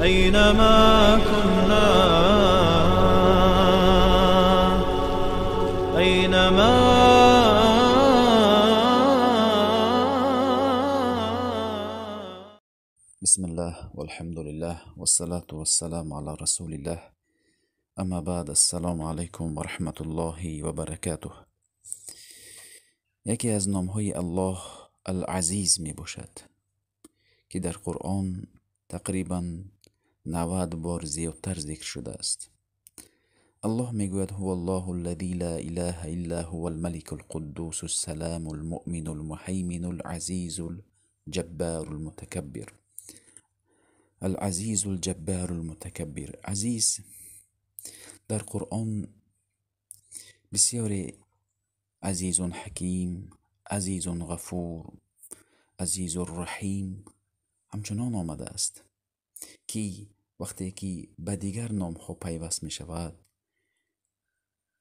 أينما كنا، أينما. بسم الله والحمد لله والصلاة والسلام على رسول الله، اما بعد، السلام علیکم و رحمت الله و برکاته. یکی از نامهای الله العزیز می باشد که در قرآن تقریبا 90 بار زیادتر ذکر شده است. الله میگوید هو الله الذی لا اله الا هو الملک القدوس السلام المؤمن المهیمن العزیز الجبار المتکبر. العزیز الجبار المتکبر. عزیز در قرآن بسیار، عزیز حکیم، عزیز غفور، عزیز الرحیم همچنان آمده است که وقتی که به دیگر نام ها پیوست می شود،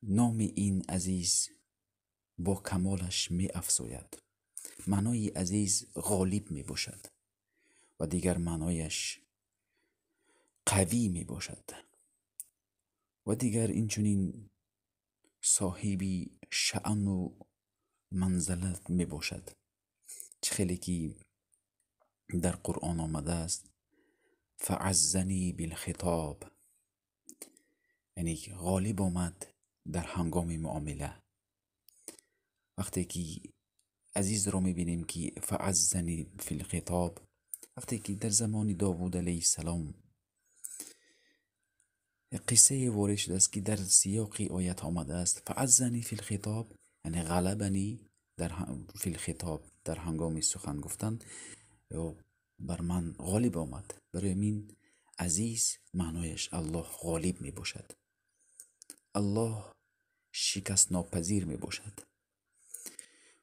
نام این عزیز با کمالش می افزاید. معنای عزیز غالب می باشد و دیگر معنایش قوی می باشد و دیگر اینچنین صاحبی شأن و منزلت می باشد. چه خیلی که در قرآن آمده است فعزنی بالخطاب، یعنی غالب آمد در هنگام معامله. وقتی که عزیز رو میبینیم که فعزنی فی الخطاب، وقتی که در زمان داوود علیه السلام قصه وارد شده است که در سیاق آیت آمده است فعزنی فی الخطاب، یعنی غلبنی در فی الخطاب، در هنگام سخن گفتن بر من غالب آمد. برای من عزیز معنایش الله غالب می باشد، الله شکست ناپذیر می باشد.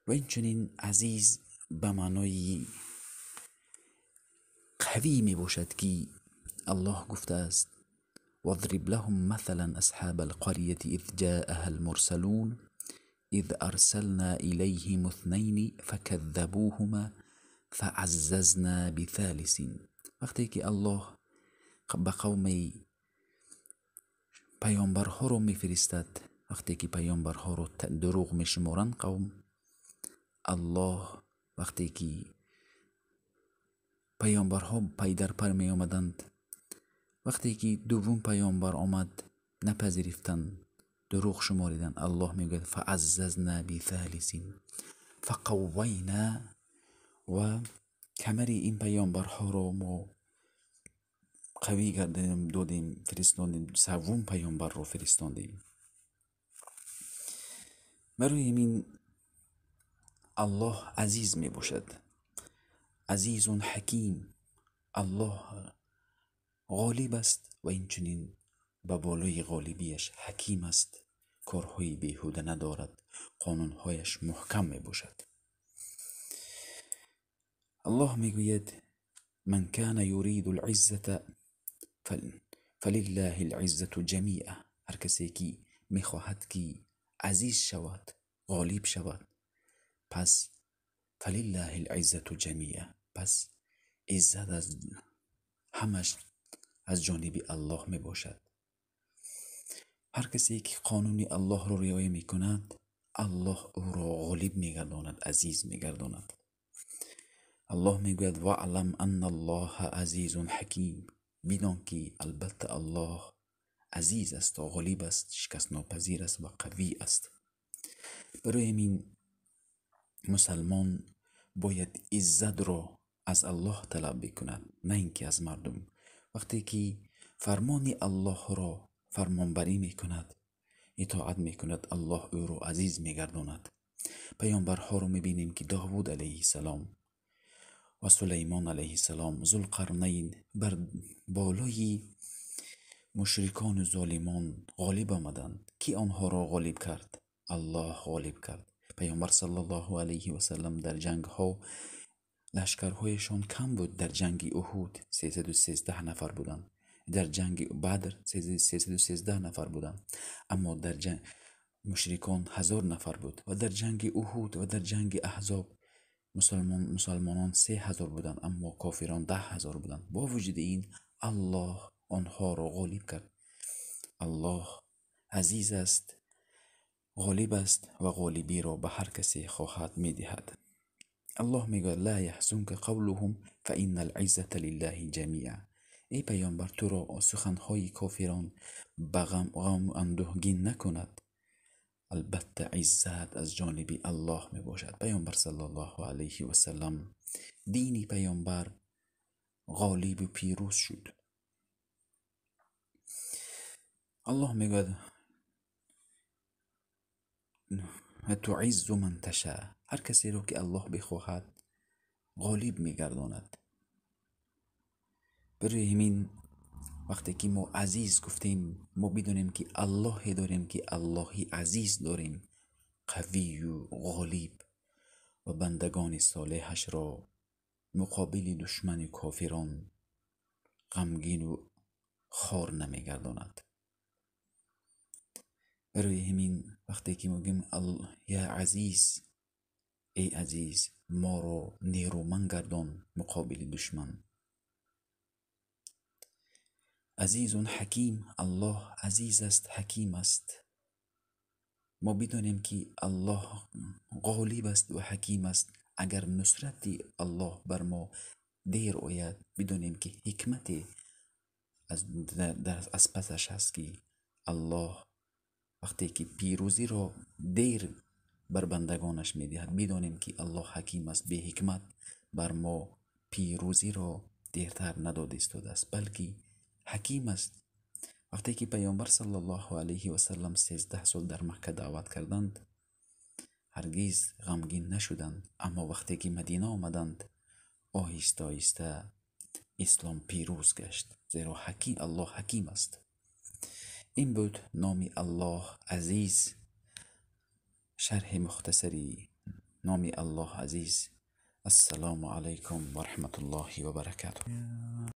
و اینچنین عزیز به معنای قوی می باشد که الله گفته است واضرب لهم مثلا اصحاب القرية اذ جاءها المرسلون اذ ارسلنا اليهم اثنين فكذبوهما فعززنا بثالث. وقتی که الله به قوم پیامبرها رو میفرستد، وقتی که پیامبرها رو دروغ میشمارند قوم الله، وقتی که پیامبرها پی در پر می آمدند، وقتی که دوم پیامبر آمد نپذیرفتند، دروغ شماریدند، الله میگوید فعززنا بثالث فقوینا، و کمر این پیامبرها رو ما قوی کردیم، دادیم، فرستاندیم، سوم پیامبر رو فرستاندیم. برای این الله عزیز می باشد، عزیز حکیم. الله غالب است و اینچنین به بالای غالبیش حکیم است، کارهای بیهوده ندارد، قانونهایش محکم می باشد. الله میگوید من کان یرید العزة فلله العزة جمیعا. هر کسی که میخواهد که عزیز شود، غالب شود، پس فلله العزة جمیعا، پس عزت از همش از جانب الله می باشد. هر کسی که قانون الله را رعایت می کند، الله او را غالب می گرداند، عزیز می گرداند. الله میگوید واعلم ان الله عزیز حکیم، بدان که البته الله عزیز است و غالب است، شکست ناپذیر است و قوی است. برای این مسلمان باید عزت را از الله طلب بکند، نه اینکه از مردم. وقتی که فرمان الله را فرمانبری میکند، اطاعت میکند، الله او را عزیز میگرداند. پیامبرها را میبینیم که داوود علیه السلام و سلیمان علیه السلام، ذوالقرنین بر بالای مشرکان و ظالمان غالب آمدند. کی آنها را غالب کرد؟ الله غالب کرد. پیامبر صلی الله علیه و سلم در جنگ ها لشکرهایشان کم بود. در جنگ احد 313 نفر بودند، در جنگ بدر 313 نفر بودند، اما در جنگ مشرکان 1000 نفر بود و در جنگ احد و در جنگ احزاب مسلمانان 3000 بودند، اما کافران 10,000 بودند. با وجود این Аллоҳ онҳоро ғолиб кард. Аллоҳ азиз аст, ғолиб аст ва ғолибиро ба ҳар касе хоҳад медиҳад. Аллоҳ мегӯяд: ла яҳзунка қавлуҳум фаиннал иззата лиллаҳи ҷамиа. Эй паёмбар, туро суханҳои кофирон ба ғам андӯҳгин накунад. Албатта иззат аз ҷониби Аллоҳ мебошад. Паёмбар саллаллоҳу алайҳи васаллам, дини паёмбар ғолибу пирӯз шуд. Аллоҳ мегӯяд: ва туиззу ман таша. Ҳар касеро ки Аллоҳ бихоҳад ғолиб мегардонад. Барои ҳамин вақте ки мо азиз гуфтем, мо бидонем ки Аллоҳе дорем, ки Аллоҳи азиз дорем, қавию ғолиб ва бандагони солеҳашро муқобили душмани кофирон ғамгину хор намегардонад. Барои ҳамин вақте ки мегӯем я азиз, эй азиз, моро нерӯманд гардон муқобили душман. Азизун ҳаким, Аллоҳ азиз аст, ҳаким аст. Мо бидонем ки Аллоҳ ғолиб аст ва ҳаким аст. Агар нусрати Аллоҳ бар мо дер ояд, бидонем ки ҳикмате аз пасаш аст, ки Аллоҳ вақте ки пирӯзиро дер бар бандагонаш медиҳад, бидонем ки Аллоҳ ҳаким аст, беҳикмат бар мо пирӯзиро дертар надода истодааст, балки ҳаким аст. Вақте ки паёмбар саллаллоҳу алайҳи васаллам 13 сол дар Макка даъват карданд, ҳаргиз ғамгин нашуданд. Аммо вақте ки Мадина омаданд, оҳиста оҳиста ислом пирӯз гашт, зеро Аллоҳ ҳаким аст. Ин буд номи Аллоҳ азиз, шарҳи мухтасари номи Аллоҳ азиз. Ассалому алайкум ва раҳматуллоҳи ва баракатуҳ.